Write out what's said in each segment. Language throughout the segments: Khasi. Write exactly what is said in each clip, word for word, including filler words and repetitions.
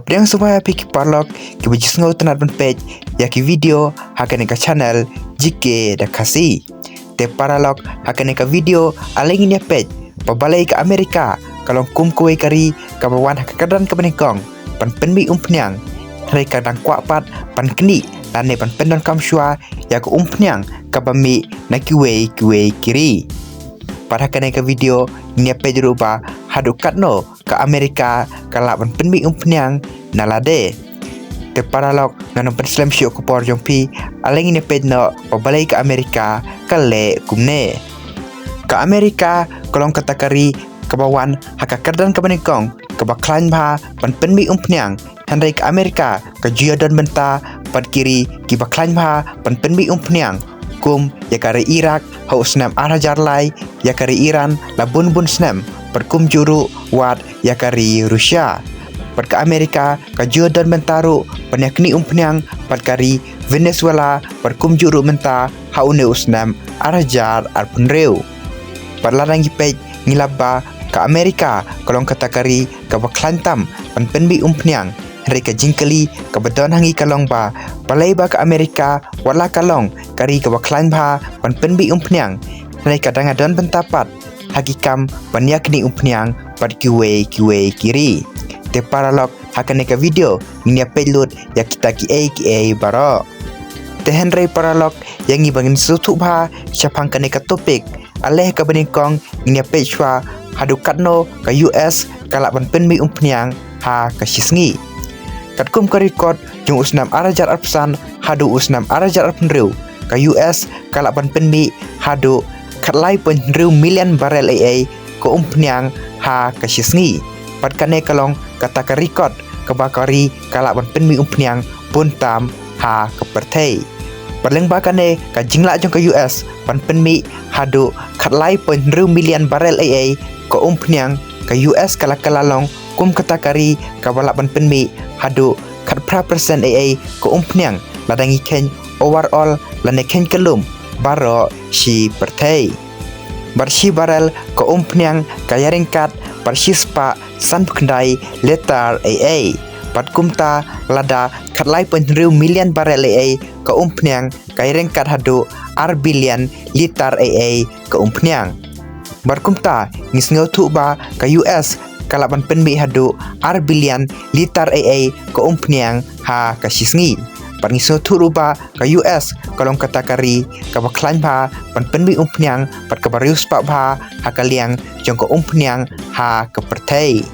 Pdiang sngewbha ïa phi ki paralok kiba ju sngewtynnat ban peit ïa ki video ha kane ka channel G K da Khasi. Te paralok, ha kane ka video ale ngin ïa peit ba balei ka America ka long kum kawei ka ri kaba wan ha ka kyrdan kaba nyngkong ban pynmih umphniang, hynrei ka dang kwah pat ban knieh lane ban pyndonkam shuwa ïa ka umphniang kaba mih na kiwei kiwei ki ri. Bad ha kane ka video ngin ïa peit ruh ba haduh katno ka America ka lah ban pynmih umphniang na lade. Te paralok, ngan ym pynslem shuh ka por jong phi, ale ngin ïa peit noh ba balei ka America ka leh kumne. Ka America ka long kata ka ri kaba wan ha ka kyrdan kaba nyngkong kaba khlaiñ bha ban pynmih umphniang, hynrei ka America ka ju ïadon bynta bad ki ri kiba khlaiñ bha ban pynmih umphniang, kum ïa ka ri Iraq ha u snem ar hajar lai, ïa ka ri Iran la bun bun snem, bad kumjuh ruh wat ïa ka ri Russia. Bad ka America ka ju ïadon bynta ruh ban ïa knieh umphniang bad ka ri Venezuela, bad kumjuh ruh mynta ha une u snem ar hajar arphew hynriew. Bad lada ngi peit ngi lap ba ka America ka long kata ka ri kaba khlaiñ tam ban pynmih umphniang, hynrei ka jingkylli kaba don ha ngi ka long ba balei ba ka America wat la ka long ka ri kaba khlaiñ bha ban pynmih umphniang, hynrei ka dang ïadon bynta pat ha ki kam ban ïa knieh umphniang bad kiwei kiwei ki ri. Te paralok, ha kane ka video ngin ïa peit lut ïa kita kiei kiei baroh. Te hynrei paralok, ïa ngi ba ngin sngewthuh bha shaphang kane ka topic, ale ha kaba nyngkong ngin ïa peit shuwa haduh katno ka U S ka lah ban pynmih umphniang ha ka shi sngi. Katkum ka record jong u snem ar hajar arphew san haduh u snem ar hajar arphew hynriew, ka U S ka lah ban pynmih haduh khatlai point hynriew million barrel ei ei ka umphniang ha ka shi sngi. Bad kane ka long kata ka record kaba ka ri ka lah ban pynmih umphniang bun tam ha ka pyrthei. Bad lyngba kane ka jinglah jong ka U S ban pynmih haduh khatlai point hynriew million barrel ei ei ka umphniang, ka U S ka la kylla long kum kata ka ri kaba lah ban pynmih haduh khatphra percent ei ei ka umphniang lada ngi kheiñ overall lane kheiñ kyllum baroh shi pyrthei. Bad shi barrel ka umphniang ka ïaryngkat bad shispah sanphew khyndai litar ei ei. Bad kumta lada khatlai point hynriew million barrel ei ei ka umphniang ka ïaryngkat haduh ar billion litar ei ei ka umphniang. Bad kumta ngi sngewthuh ba ka U S ka lah ban pynmih haduh ar billion litar ei ei ka umphniang ha ka shi sngi. Bad ngi sngewthuh ruh ba ka U S ka long kata ka ri kaba khlaiñ bha ban pynmih umphniang bad kaba riewspah bha ha ka liang jong ka umphniang ha ka pyrthei.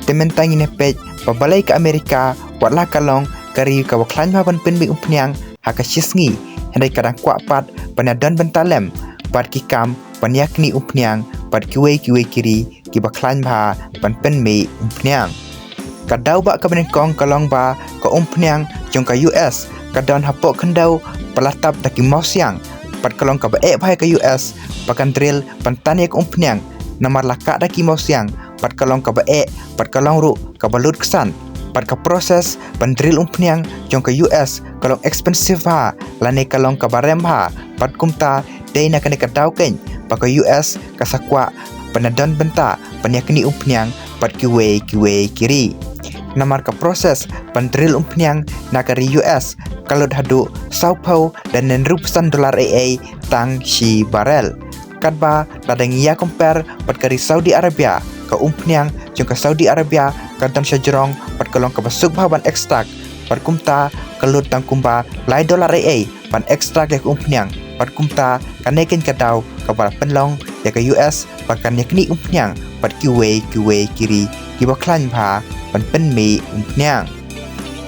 Te mynta ngin ïa peit ba balei ka America wat la ka long ka ri kaba khlaiñ bha ban pynmih umphniang ha ka shi sngi, hynrei ka dang kwah pat ban ïa don bynta lem bad ki kam ban ïa knieh umphniang bad kiwei kiwei ki ri kiba khlaiñ bha ban pynmih umphniang. Ka daw ba kaba nyngkong ka long ba ka umphniang jong ka U S ka don hapoh khyndew ba la tap da ki mawsiang, bad ka long kaba eh bha ïa ka U S ba kan drill ban tan ïa ka umphniang, namar la kah da ki mawsiang, bad ka long kaba eh, bad ka long ruh kaba lut ksan. Bad ka process ban drill umphniang jong ka U S ka long expensive bha lane ka long kaba rem bha, bad kumta dei na kane ka daw keiñ ba ka U S ka sa kwah ban ïa don bynta ban ïa knieh umphniang bad kiwei kiwei ki ri. Namar ka process ban drill umphniang na ka ri U S ka lut haduh sawphew lane hynriewphew san dollar ei ei tang shi barrel. Katba lada ngi ïa compare bad ka ri Saudi Arabia, ka umphniang jong ka Saudi Arabia ka don shajrong bad ka long kaba suk bha ban extract, bad kumta ka lut tang kumba lai dollar ei ei ban extract ïa ka umphniang, bad kumta kane keiñ ka daw kaba la pynlong ïa ka U S ba kan ïa knieh umphniang bad kiwei kiwei ki ri kiba khlaiñ bha ban pynmih umphniang.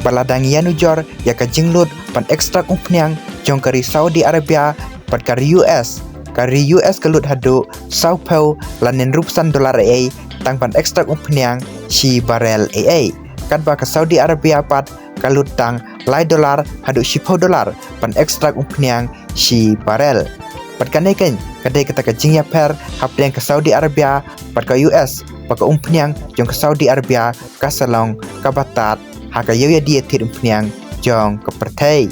Bad lada ngi ïa nujor ïa ka jinglut ban extract umphniang jong ka ri Saudi Arabia bad ka ri U S, ka ri U S ka lut haduh sawphew lane hynriewphew san dollar ei ei tang ban extract umphniang shi barrel ei ei. Katba ka Saudi Arabia pat ka lut tang lai dollar haduh shiphew dollar ban extract umphniang shi barrel. Bad kane keiñ ka dei kata ka jingïapher hapdeng ka Saudi Arabia bad ka U S, ba ka umphniang jong ka Saudi Arabia ka sa long kaba tad ha ka ïew ïa die thied umphniang jong ka pyrthei.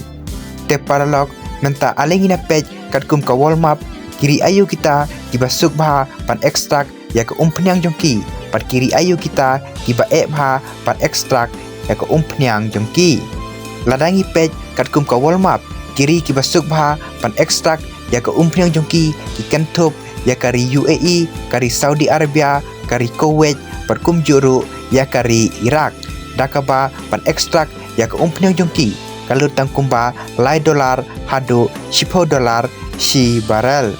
Te paralok, mynta ale ngin ïa peit katkum ka world map, ki ri aïu kita kiba suk bha ban extract ïa ka umphniang jong ki, bad ki ri aïu kita kiba eh bha ban extract ïa ka umphniang jong ki. Lada ngi peit katkum ka world map, ki ri kiba suk bha ban extract ïa ka umphniang jong ki, ki kynthup ïa ka ri U A E, ka ri Saudi Arabia, ka ri Kuwait, bad kumjuh ruh ïa ka ri Iraq. Da kaba ban extract ïa ka umphniang jong ki ka lut tang kumba lai dollar haduh shiphew dollar shi barrel.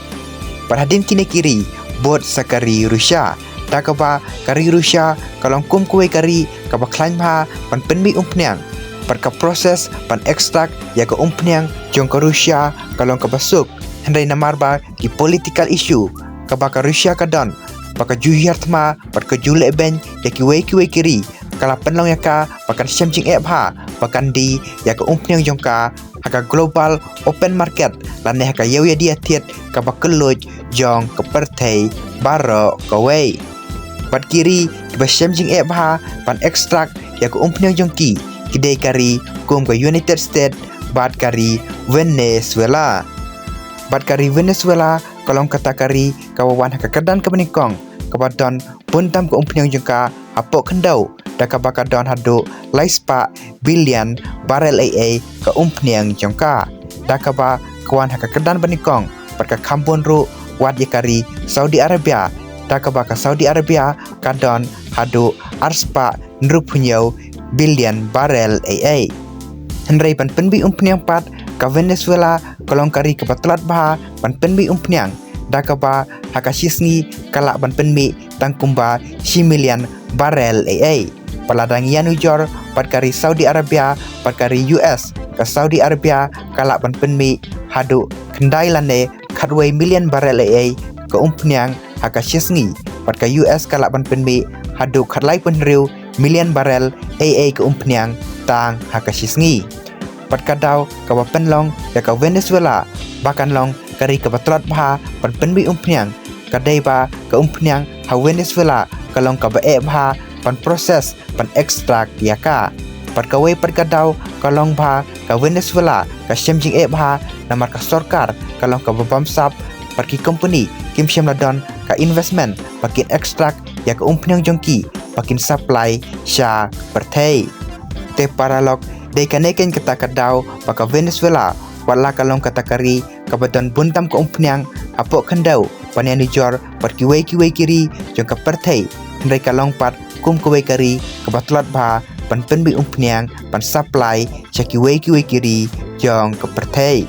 Bad hadien kine ki ri bud sa ka ri Russia. Da kaba ka ri Russia ka long kum kawei ka ri kaba khlaiñ bha ban pynmih umphniang. Bad ka process ban extract ïa ka umphniang jong ka Russia ka long kaba suk. Hynrei namar ba ki political issue kaba ka Russia ka don, ba ka ju hiar thma bad ka ju leh beiñ ïa kiwei kiwei ki ri, ka la pynlong ïa ka ba kan shem jingeh bha ba kan die ïa ka umphniang jong ka ha ka global open market lane ha ka ïew ïa die ïa thied kaba kylluid jong ka pyrthei baroh kawei. Bad ki ri kiba shem jingeh bha ban extract ïa ka umphniang jong ki, ki dei ka ri kum ka United States bad ka ri Venezuela. Bad ka ri Venezuela ka long kata ka ri kaba wan ha ka kyrdan kaba nyngkong kaba don bun tam ka umphniang jong ka hapoh khyndew, da kaba ka don haduh lai spah billion barrel ei ei ka umphniang jong ka. Da kaba ka wan ha ka kyrdan ba nyngkong bad ka kham bun ruh wat ïa ka ri Saudi Arabia, da kaba ka Saudi Arabia ka don haduh ar spah hynriewphew hynñiew billion barrel ei ei. Hynrei ban pynmih umphniang pat, ka Venezuela ka long ka ri kaba tlot bha ban pynmih umphniang, da kaba ha ka shi sngi ka lah ban pynmih tang kumba shi million barrel ei ei. Bad lada ngi ïanujor bad ka ri Saudi Arabia bad ka ri U S, ka Saudi Arabia ka lah ban pynmih haduh khyndai lane khatwei million barrel ei ei ka umphniang ha ka shi sngi. Bad ka U S ka lah ban pynmih haduh khatlai phew hynriew million barrel ei ei ka umphniang tang ha ka shi sngi. Bad ka daw kaba pynlong ïa ka Venezuela ba kan long ka ri kaba tlot bha ban pynmih umphniang ka dei ba ka umphniang ha Venezuela ka long kaba eh bha ban process, ban extract ïa ka. Bad kawei pat ka daw ka long ba ka Venezuela ka shem jingeh bha namar ka sorkar ka long kaba bamsap, bad ki company kim shym la don ka investment ba kin extract ïa ka umphniang jong ki ba kin supply sha ka pyrthei. Te paralok, dei kane keiñ kata ka daw ba ka Venezuela, wat la ka long kata ka ri kaba don bun tam ka umphniang hapoh khyndew ban ïanujor bad kiwei kiwei ki ri jong ka pyrthei, hynrei ka long pat kum kawei ka ri kaba tlot bha ban pynmih umphniang ban supply sha kiwei kiwei ki ri jong ka pyrthei.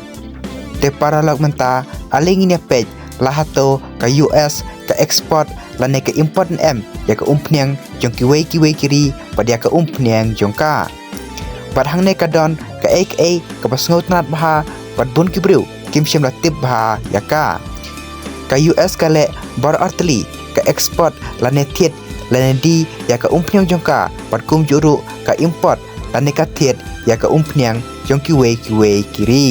Te paralok, mynta ale ngin ïa peit la hato ka U S ka export lane ka import ne em ïa ka umphniang jong kiwei kiwei ki ri bad ïa ka umphniang jong ka. Bad hangne ka don kaei kaei kaba sngewtynnat bha bad bun ki briew kim shym la tip bha ïa ka. Ka U S ka leh baroh artylli, ka export lane thied lane die ïa ka umphniang jong ka, bad kumjuh ruh ka import lane ka thied ïa ka umphniang jong kiwei kiwei ki ri.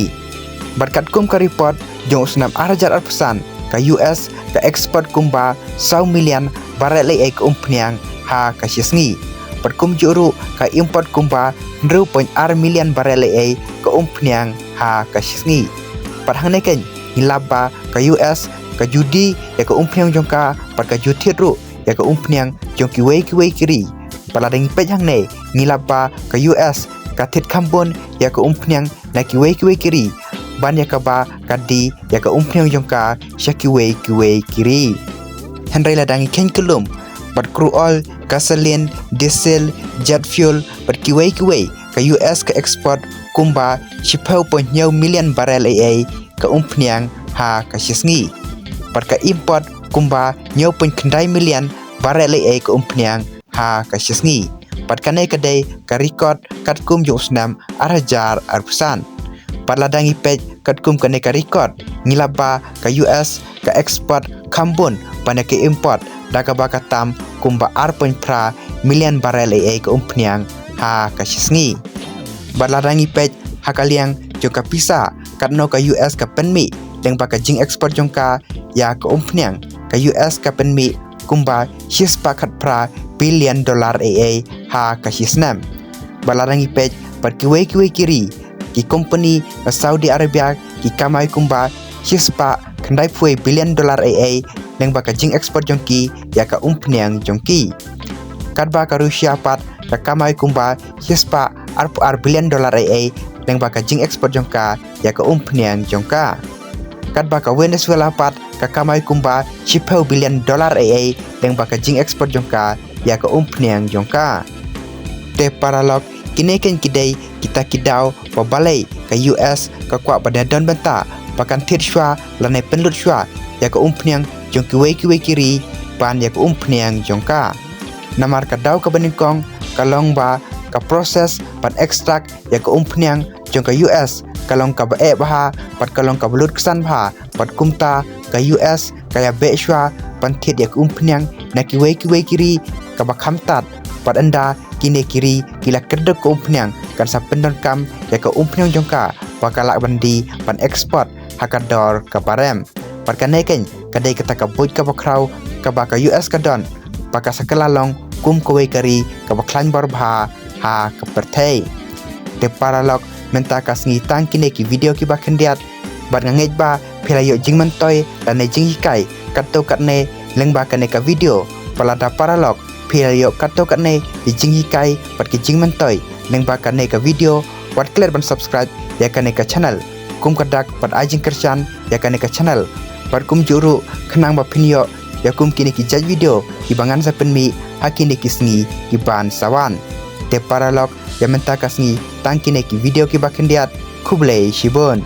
Bad katkum ka report jong u snem ar hajar arphew san, ka U S ka export kumba saw million barrel ei ei ka umphniang ha ka shi sngi. Bad kumjuh ruh ka import kumba hynriew point ar million barrel ei ei ka umphniang ha ka shi sngi. Bad hangne keiñ ngi lap ba ka U S ka ju die ïa ka umphniang jong ka bad ka ju thied ruh ïa ka umphniang jong kiwei kiwei ki ri. Bad lada ngi peit hangne ngi lap ba ka U S ka thied kham bun ïa ka umphniang na kiwei kiwei ki ri, ban ïa kaba ka die ïa ka umphniang jong ka sha kiwei kiwei ki ri. Hynrei lada ngi kheiñ kyllum bad crude oil, gasoline, diesel, jet fuel bad kiwei kiwei, ka U S ka export kumba shiphew point hynñiew million barrel ei ei ka umphniang ha ka shi sngi. Bad ka import kumba hynñiew point khyndai million barrel ei ei ka umphniang ha ka shi sngi. Bad kane ka dei ka record katkum jong u snem ar hajar arphew san. Bad lada ngi peit katkum kane ka record, ngi lap ba ka U S ka export kham bun ban ïa ka import, da kaba ka tam kumba ar point phra million barrel ei ei ka umphniang ha ka shi sngi. Bad lada ngi peit ha ka liang jong ka pisa, katno ka U S ka pynmih lyngba ka jingexport jong ka ïa ka umphniang, ka U S ka pynmih kumba shispah khatphra billion dollar ei ei ha ka shi snem. Bad lada ngi peit bad kiwei kiwei ki ri, ki company na Saudi Arabia ki kamai kumba shispah khyndaiphew billion dollar ei ei lyngba ka jingexport jong ki ïa ka umphniang jong ki. Katba ka Russia pat ka kamai kumba shispah arphew ar billion dollar ei ei lyngba ka jingexport jong ka ïa ka umphniang jong ka. Katba ka Venezuela pat ka kamai kumba shiphew billion dollar ei ei lyngba ka jingexport jong ka ïa ka umphniang jong ka. Te paralok, kine kein ki dei kita ki daw ba balei ka U S ka kwah ba da don bynta ba kan thied shuwa lane pynlut shuwa ïa ka umphniang jong kiwei kiwei ki ri ban ïa ka umphniang jong ka. Namar ka daw kaba nyngkong ka long ba ka process ban extract ïa ka umphniang jong ka U S ka long kaba eh bha bad ka long kaba lut ksan bha, bad kumta ka U S ka ïa beh shuwa ban thied ïa ka umphniang na kiwei kiwei ki ri kaba kham tad, bad ynda kine ki ri ki la kyrduh ka umphniang kan sa pyndonkam ïa ka umphniang jong ka ba ka lah ban die ban export ha ka dor kaba rem. Bad kane kein ka dei kata ka buit kaba khraw kaba ka U S ka don ba ka sa kylla long kum kawei ka ri kaba khlaiñ bor bha ha ka pyrthei. Te paralok, mynta ka sngi tang kine ki video kiba khyndiat, bad nga ngeit ba phi la ïoh jingmyntoi lane jinghikai katto katne lyngba kane ka video. Bad lada paralok phi la ïoh katto katne ki jinghikai bad ki jingmyntoi lyngba kane ka video, wat klet ban subscribe ïa kane ka channel kum ka dak bad ai jingkyrshan ïa kane ka channel, bad kumjuh ruh khnang ba phin ïoh ïa kum kine ki jait video kiba ngan sa pynmih ha kine ki sngi kiban sa wan. Te paralok, ïa mynta ka sngi tang kine ki video kiba khyndiat. Khublei shibun.